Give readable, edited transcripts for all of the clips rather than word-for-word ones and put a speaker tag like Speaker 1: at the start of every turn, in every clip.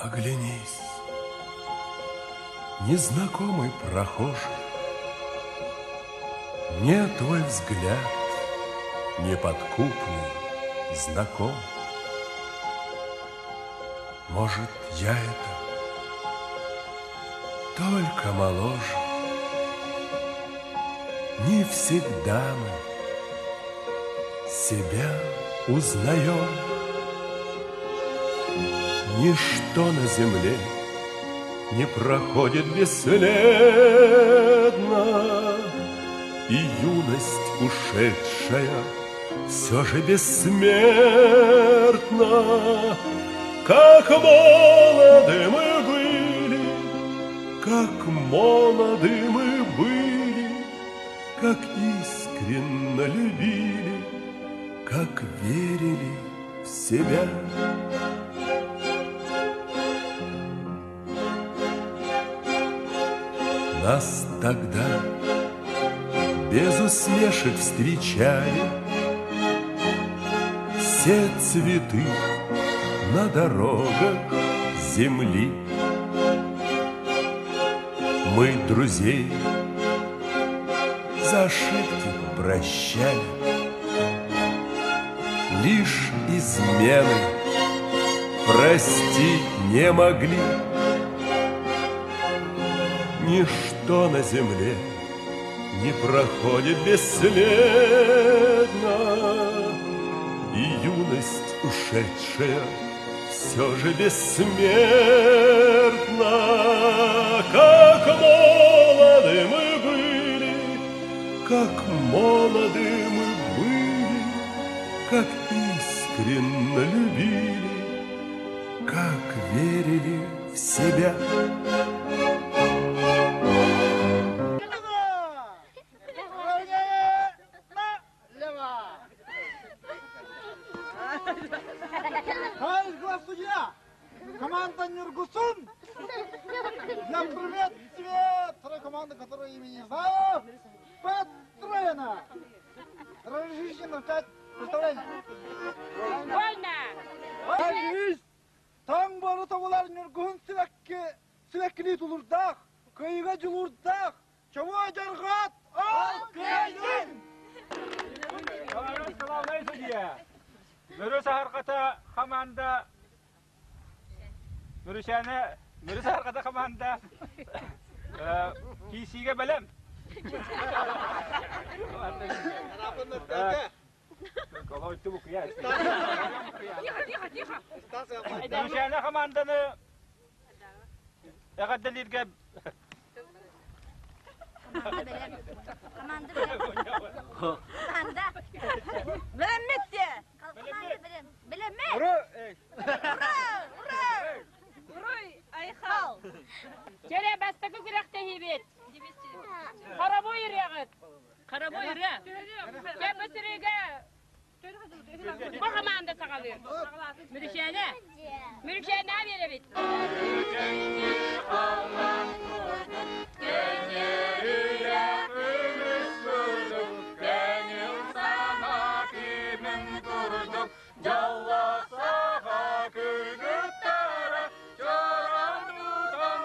Speaker 1: Оглянись, незнакомый прохожий, Мне твой взгляд неподкупный знаком. Может, я это только моложе. Не всегда мы себя узнаем. Ничто на земле не проходит бесследно, И юность ушедшая все же бессмертна. Как молоды мы были, как молоды мы были, Как искренно любили, как верили в себя. Нас тогда без усмешек встречали Все цветы на дорогах земли. Мы друзей за ошибки прощали, Лишь измены простить не могли. Ничто на земле не проходит бесследно, И юность ушедшая все же бессмертна. Как молоды мы были, как молоды мы были, Как искренно любили, как верили в себя.
Speaker 2: Товарищ главсудья, команда Нюргусун для приветствия второй команды, которую имени не знаю, построена. Разрешите начать представление.
Speaker 3: Вольно!
Speaker 2: Таҥ бары тобулар Ньургуһун сибэкки, сибэккилии тулурдаах, кыайыыга дьулуурдаах, Чобуо дьарҕаат, ол кыайдын!
Speaker 4: Главный судья. Мөрү саһарҕата хамаанда Мөрүсээнэ Мөрү саһарҕата хамаанда киисиигэ бэлэм.
Speaker 3: Тихо, тихо, тихо.
Speaker 4: Мөрүсээнэ хамаанданы эҕэрдэлииргэ
Speaker 5: Команда бэлэм. Команда бэлэм. Команда.
Speaker 3: Бэлэммит
Speaker 5: Команда бэлэм. Бэлэммит!
Speaker 4: Ура!
Speaker 5: Ура! Ура!
Speaker 3: Уруй, айхал! Кэрэ бастакы күрэхтэһиибит. Хоробуй ырыаҕыт. Хоробуй ырыа. Кэ бу сырыыга Бу хамаанда саҕалыыр. Мүрүшээнэ. Мүрүшээнэ биэрэбит.
Speaker 4: Дьоллосоҕо кыргыттара чорон тутан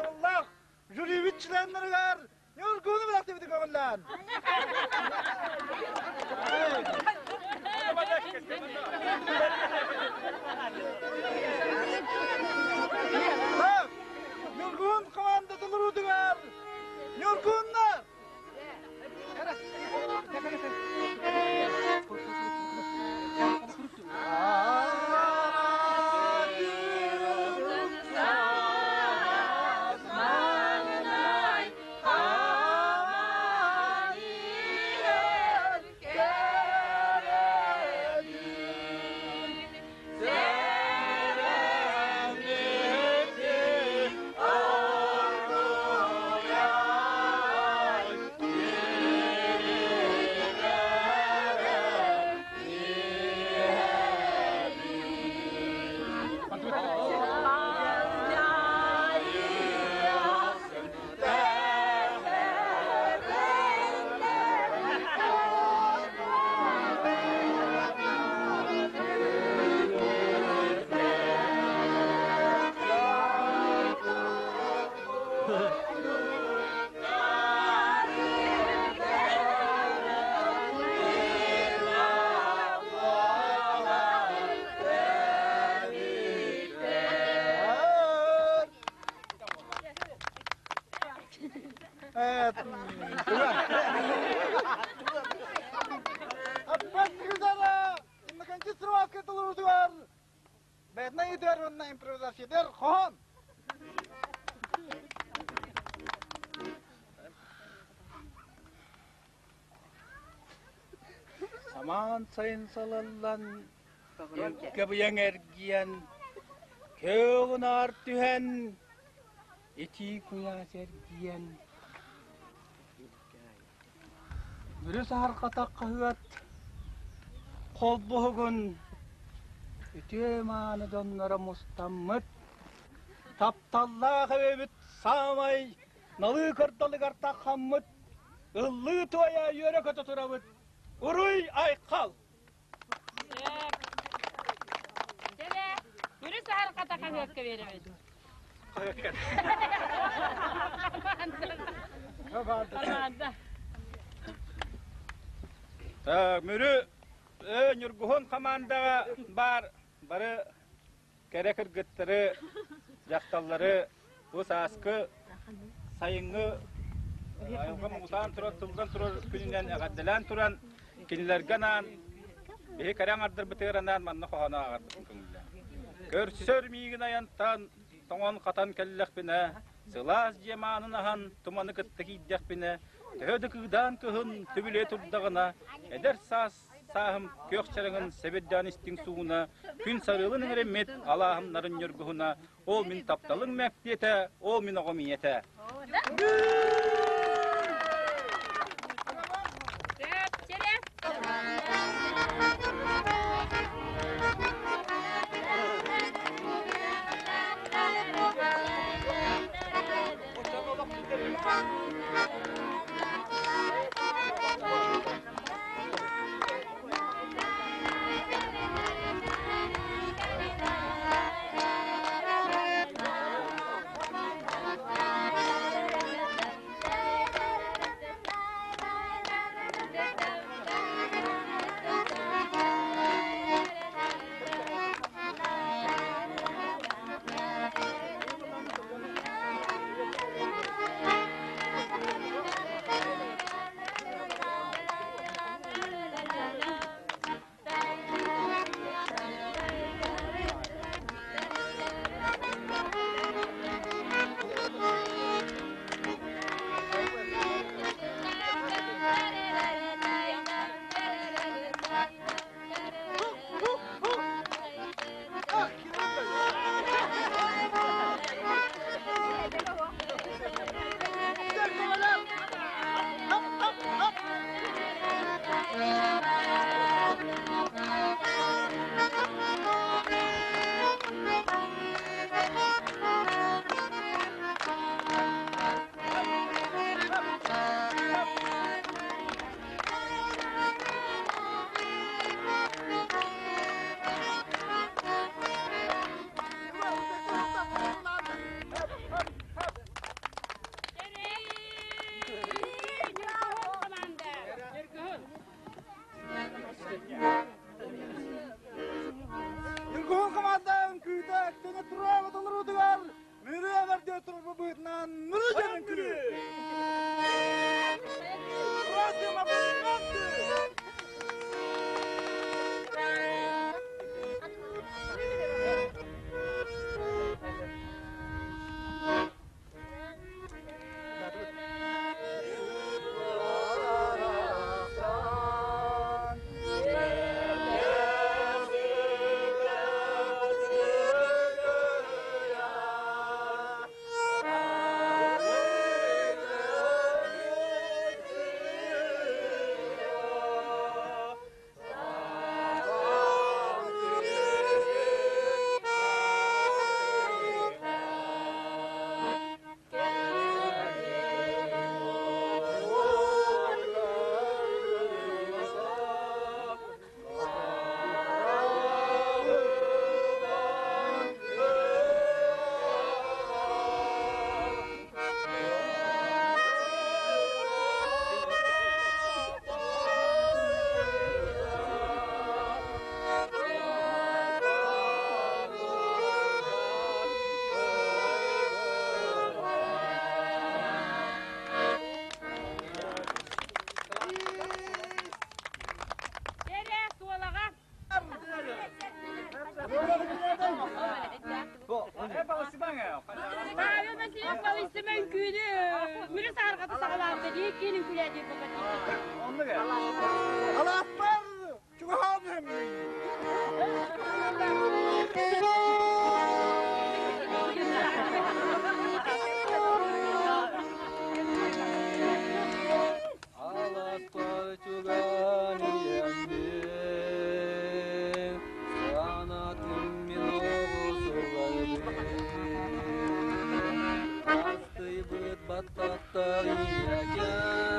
Speaker 2: Аллах, жюрибит членнарыгар Ньургуну бэлэхтибити көҕүллээн. Так, Ньургун командатын уруутугар Ньургуннар! Импровизациядер хоһон.
Speaker 4: Самаан сайын салаллан, кэбийэн эргийэн, көөҕүн түһэн, итии куйаас эргийэн, Бүрү саһарҕата хаһыат холбоһугун үтүө-мааны дьонноро мустаммыт, тапталлаах эбэбит саамай налыы кырдалыгар таххаммыт, ыллыы-туойа үөрэ-көтө турабыт. Уруй-айхал!
Speaker 3: Дьэ, Мүрү саһарҕата хаһыакка биэрэбит. Команда.
Speaker 4: Мүрү Ньургуһун хамаандаҕа баар бары кэрэ кыргыттары, дьахталлары бу сааскы сайыҥҥы айылҕа муҥутаан турар, тыллан турар күнүнэн эҕэрдэлээн туран, кинилэргэ анаан биһи кэрэ аҥардарбытыгар анаан манна хоһоону ааҕарбытын көҥүллээн. Көрсөр миигин айантан тоҥон-хатан кэллэхпинэ, сылаас дьиэ маанын аһан туманы кытта киирдэхпинэ, төһө да кыыдаан кыһын түбүлүө турдаҕына, эдэр саас сааһым күөх чараҥын сэбирдээн истиҥ сууна, күн сарыалын иҥэриммит алааһымнарын ньургуһуна, ол мин тапталыҥ мэктиэтэ, ол мин оҕом ийэтэ.
Speaker 2: Аксения Троева толоруутугар Мүрү эҕэрдэ турбутунан Мүрү дьонун күлүү! Просим аплодисменты!
Speaker 3: Эрэ суолаҕа. Павел Васильев балыйсыма үҥкүүнү Мүрү саарҕата саҕалаабыта дии киин үҥкүүлээ диир буолла.
Speaker 2: Аласпар чугаһаан иһэммин.
Speaker 6: Аласпар чугаһаан иһэммин, санатым мин оҕус ылларбын. Астыйбыт баттахтар ийэкэм,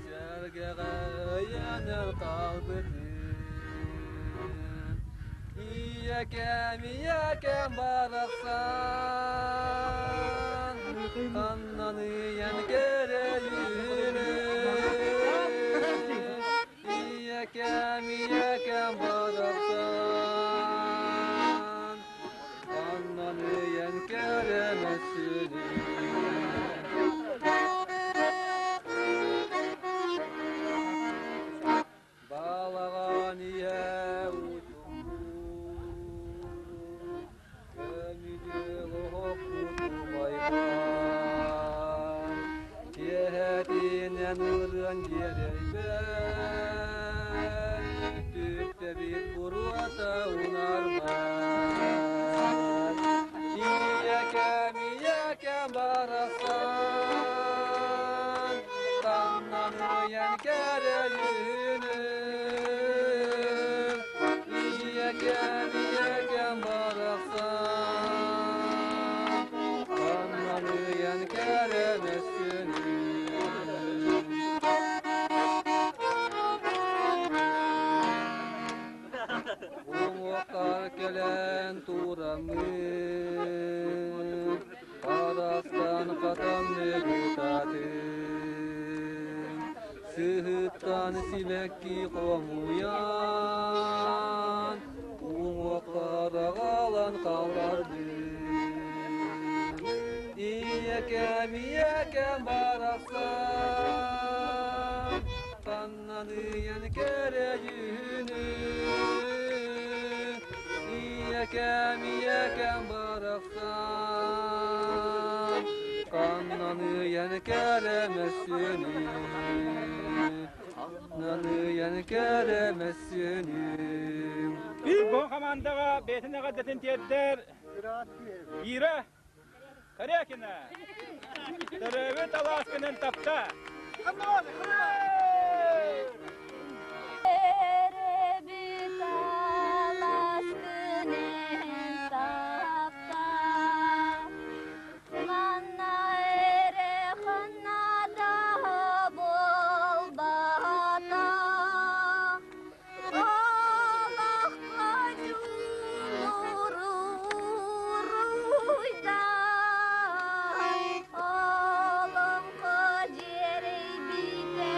Speaker 6: сэргэҕэ өйөнөр хаалбытым. Ийэкэм, ийэкэм барахсан, ханнан ыйан кэрэ Ийэкэм, ийэкэм барахсан, ханнан ыйан кэрэ Балаҕан ийэ утуммут, көмүдүөл оһохпут убайбар, киэһэтинэн ырыан дьиэрэйбэт, түптэбит буруота унаарбат. Ийэкэм, ийэкэм барахсан, Таҥнаныйан кэрэ дьүһүнүм, Ийэкэм, ийэкэм барахсан, Таҥнаныйан кэрэ мөссүөнүм. Уҥуохтар кэлэн тураммыт, Харастан хатамнык ытаатым, Сыһыттан сибэкки хомуйан, Уҥуохтар аҕалан хааллардым. Ийэкэм, ийэкэм барахсан, Таҥнаныйан кэрэ дьүһүнүм, Ийэкэм, ийэкэм барахсан, Ханнаныйан кэрэ мөссүөнүм, Ханнаныйан кэрэ мөссүөнүм.
Speaker 4: Бу хамаандаҕа бэйэтин эҕэрдэтин тиэрдэр Ира Корякина. Төрөөбүт алааскынан тапта.
Speaker 5: Төрөөбүт алааскын эн таптаа, Манна эрэ ханна да буолбатах. Олоххо дьулуур уруйдан, Олоҥхо дьиэрэйбитэ.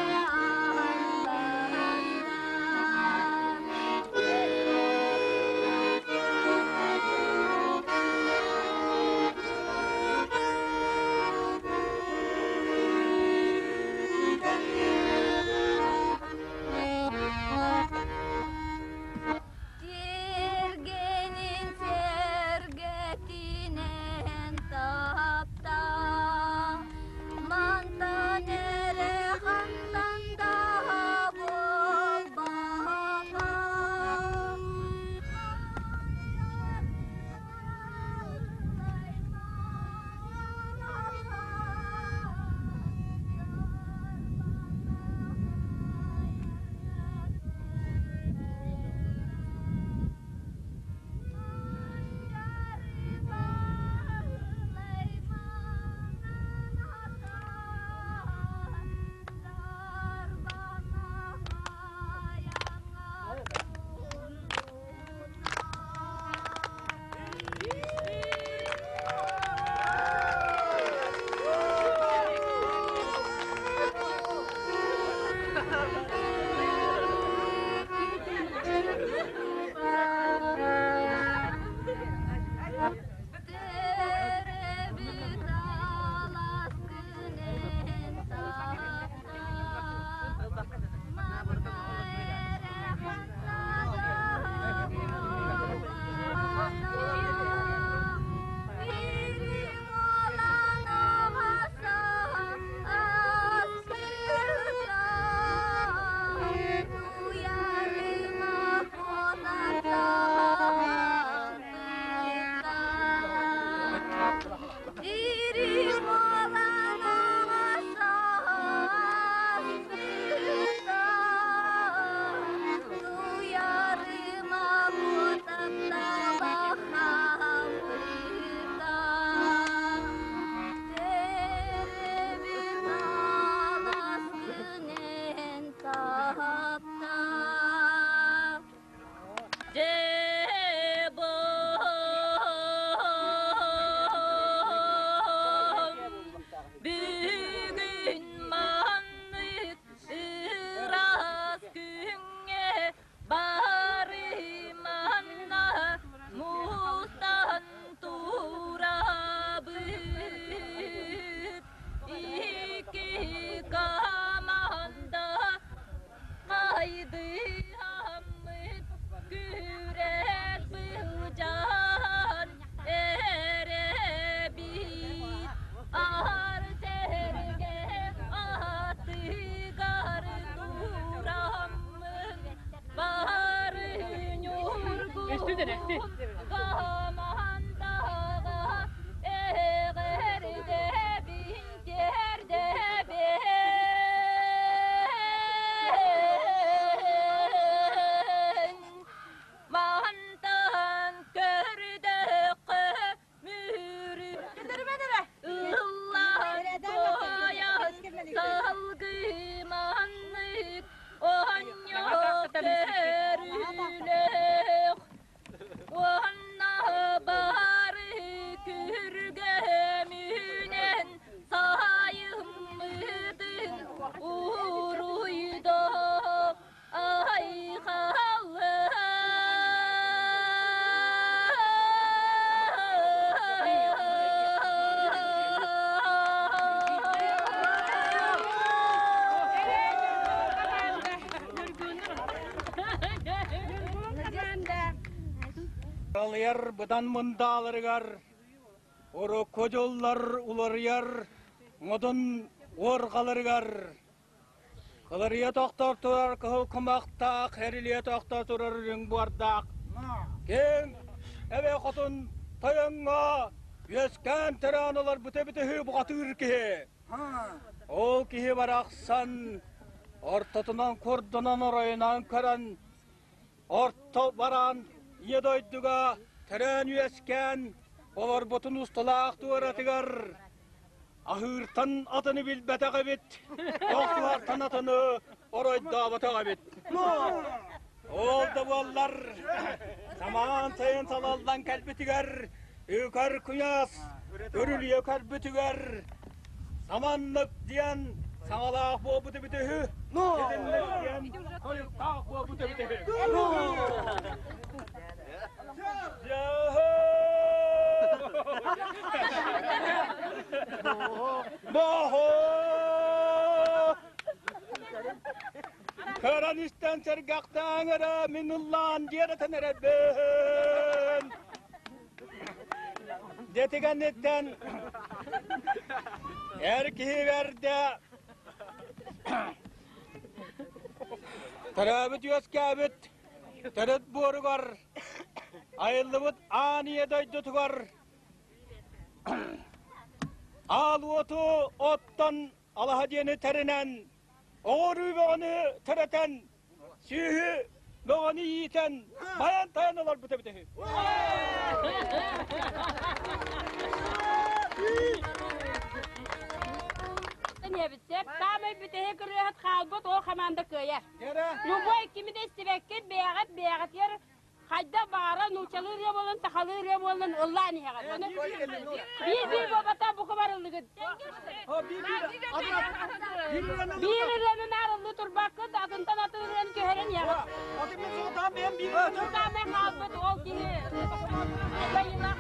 Speaker 5: Мантан көрдөххө мүрү ыллаан туойан салгыманнык оонньоох көрүлэх уонна бары күргөмүнэн сайыммытын уруйдоо
Speaker 4: Алыйар быдан мындааларыгар, урукку дьоллор уларыйар модун уорҕаларыгар Кыларыйа тохтор турар кыһыл кумахтаах, эрилийэ тохтор турар үрүҥ буордаах. Киэҥ эбэ хотун тойоҥҥо үөскээн төрөөн олорбут эбитэ үһү бухатыыр киһи. Ол киһи барахсан ортотунан курдунан оройунан көрөн орто баран ийэ дойдуга төрөөн үөскээн олорбутун усталаах туоратыгар аһыыртан атыны билбэтэх эбит, охсуһартан атыны оройдооботох эбит. Ол да буоллар, самаан сайын салаллан кэлбитигэр, үкэр куйаас өрүлүйэ көрбүтүгэр, саманнык диэн саҥалаах буолбут эбит үһү, итинник диэн тойуктаах буолбут эбит үһү. Көрөн истэн сэргэхтээн эрэ мин ыллаан дьиэрэтэн эрэбин. Дэтигэнниттэн эр киһи бэрдэ төрөөбүт үөскээбит төрүт буоругар айыллыбыт аан ийэ дойдутугар аал уоту оттон алаһа диэни тэринэн, оҕоруу бөҕөнү төрөтөн, сүүһү бөҕөнү иитэн, байан тайан олорбут эбит үһү.
Speaker 3: Эбитсеп, саамай бүтэһик ырыаһыт хаалбыт ол хамаанда кыайар. Любой кими да истибэккит, бэйэҕит бэйэҕитигэр хайда баара нуучалыы ырыа буолан, сахалыы ырыа буолан ыллаан иһэҕит. Ону биир-биир буолбата бука барыллыгыт. Биир ырыаны наарыллыы турбаккыт, атынтан атын ырыаны түһэрэн иһэҕит. Саамай хаалбыт ол киһи кыайыылаах.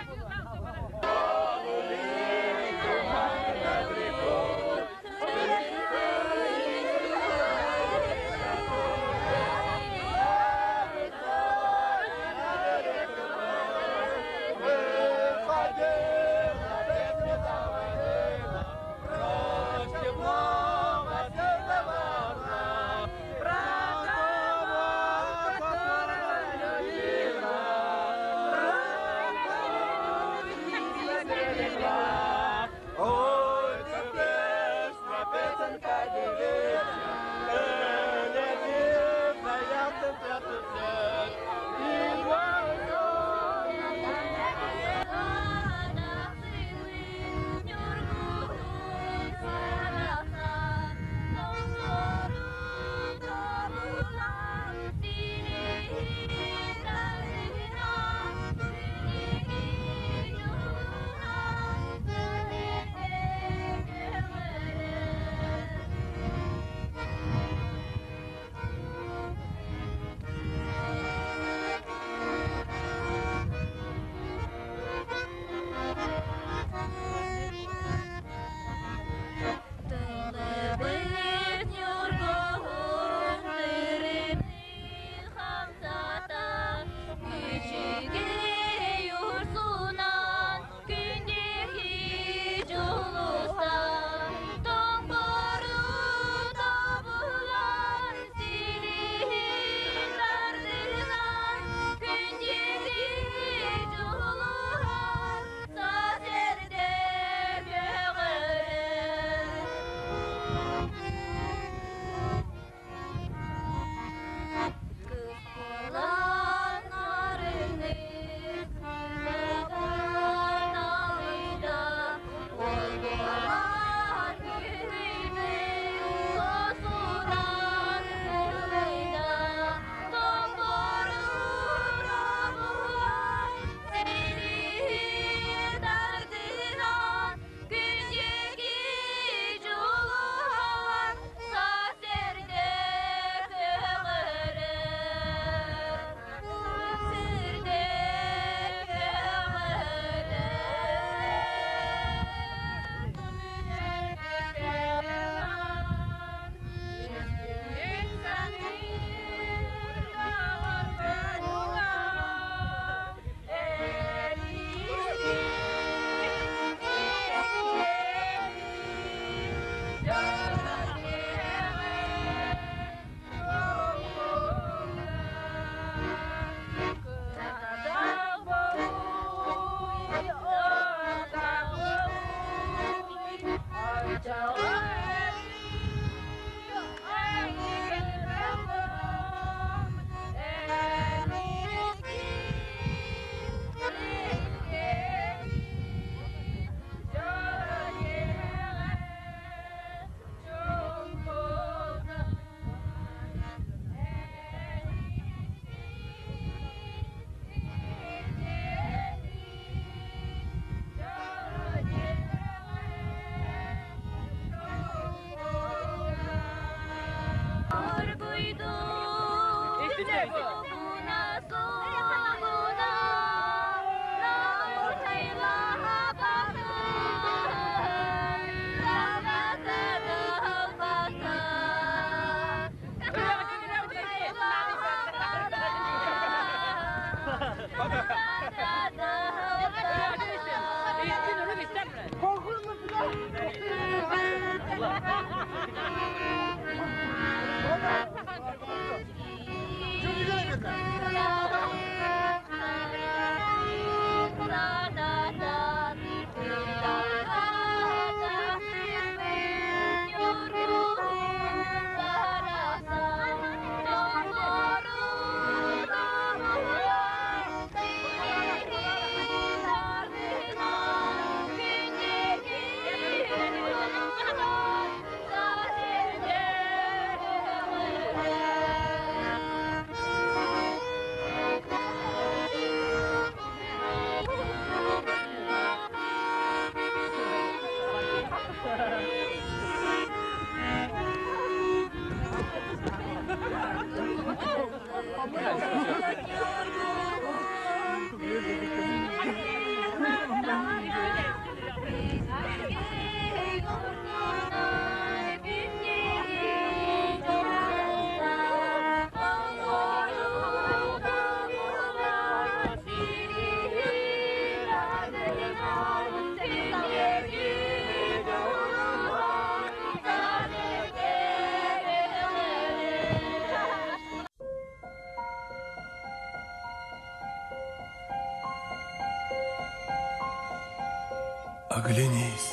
Speaker 1: Оглянись,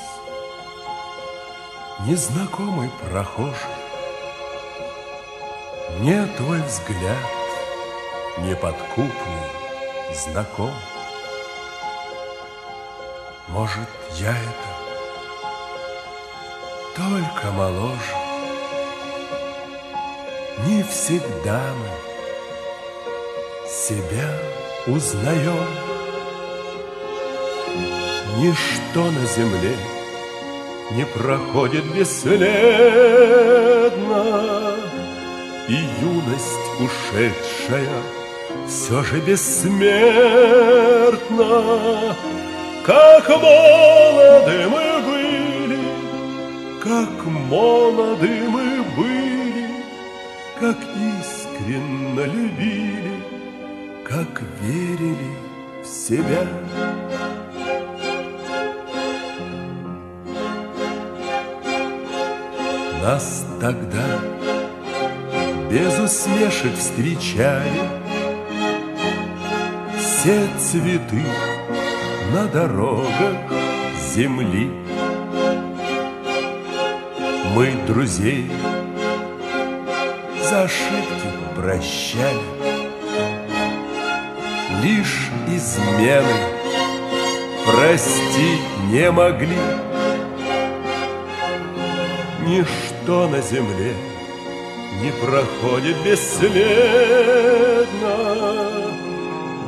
Speaker 1: незнакомый прохожий, Мне твой взгляд неподкупный знаком. Может, я это только моложе. Не всегда мы себя узнаем. Ничто на земле не проходит бесследно, И юность ушедшая все же бессмертна. Как молоды мы были, как молоды мы были, Как искренно любили, как верили в себя. Нас тогда без усмешек встречали Все цветы на дорогах земли. Мы друзей за ошибки прощали, Лишь измены простить не могли. Ничто на земле не проходит бесследно,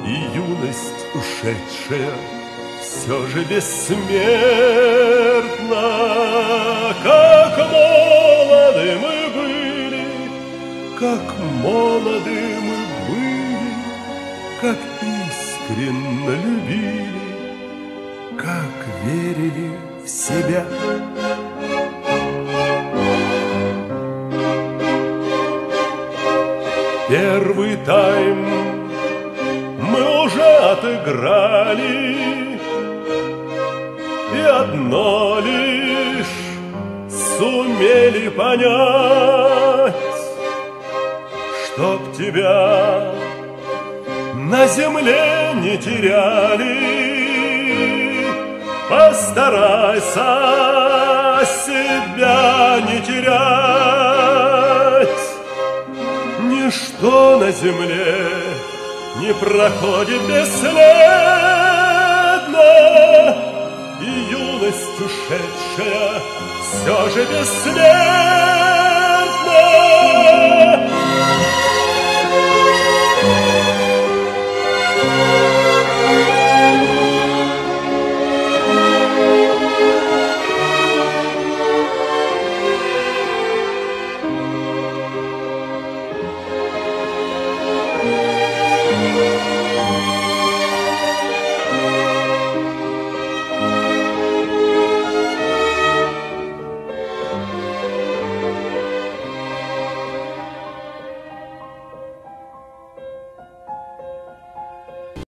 Speaker 1: И юность ушедшая все же бессмертна. Как молоды мы были, как молоды мы были, Как искренно любили, как верили в себя. Первый тайм мы уже отыграли, И одно лишь сумели понять, Чтоб тебя на земле не теряли, Постарайся себя не терять. Ничто на земле не проходит бесследно, И юность ушедшая все же бессмертна.